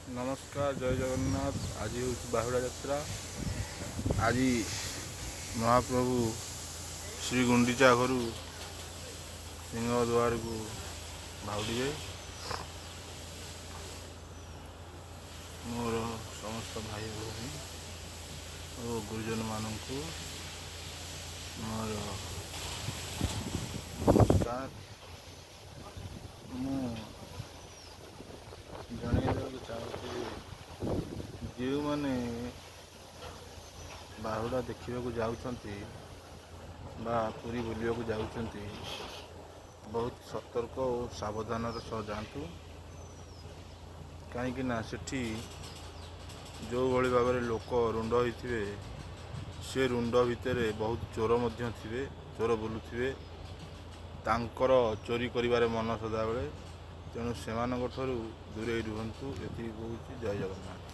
ନମସ୍କାର, ଜୟ ଜଗନ୍ନାଥ। ଆଜି ହେଉଛି ବାହୁଡ଼ା ଯାତ୍ରା। ଆଜି ମହାପ୍ରଭୁ ଶ୍ରୀ ଗୁଣ୍ଡିଚା ଘରୁ ସିଂହଦ୍ୱାରକୁ ବାହୁଡ଼ିବେ। ମୋର ସମସ୍ତ ଭାଇ ଭଉଣୀ ଓ ଗୁରୁଜନମାନଙ୍କୁ ମୋର ନମସ୍କାର। ମୁଁ ଜଣାଇ ଦେବାକୁ ଚାହୁଁଛି, ଯେଉଁମାନେ ବାହୁଡ଼ା ଦେଖିବାକୁ ଯାଉଛନ୍ତି ବା ପୁରୀ ବୁଲିବାକୁ ଯାଉଛନ୍ତି, ବହୁତ ସତର୍କ ଓ ସାବଧାନର ସହ ଯାଆନ୍ତୁ, କାହିଁକି ନା ସେଠି ଯେଉଁଭଳି ଭାବରେ ଲୋକ ରୁଣ୍ଡ ହୋଇଥିବେ, ସେ ରୁଣ୍ଡ ଭିତରେ ବହୁତ ଚୋର ମଧ୍ୟ ଥିବେ, ଚୋର ବୁଲୁଥିବେ। ତାଙ୍କର ଚୋରି କରିବାରେ ମନ ସଦାବେଳେ। ତେଣୁ ସେମାନଙ୍କ ଠାରୁ ଦୂରେଇ ରୁହନ୍ତୁ, ଏତିକି କହୁଛି। ଜୟ ଜଗନ୍ନାଥ।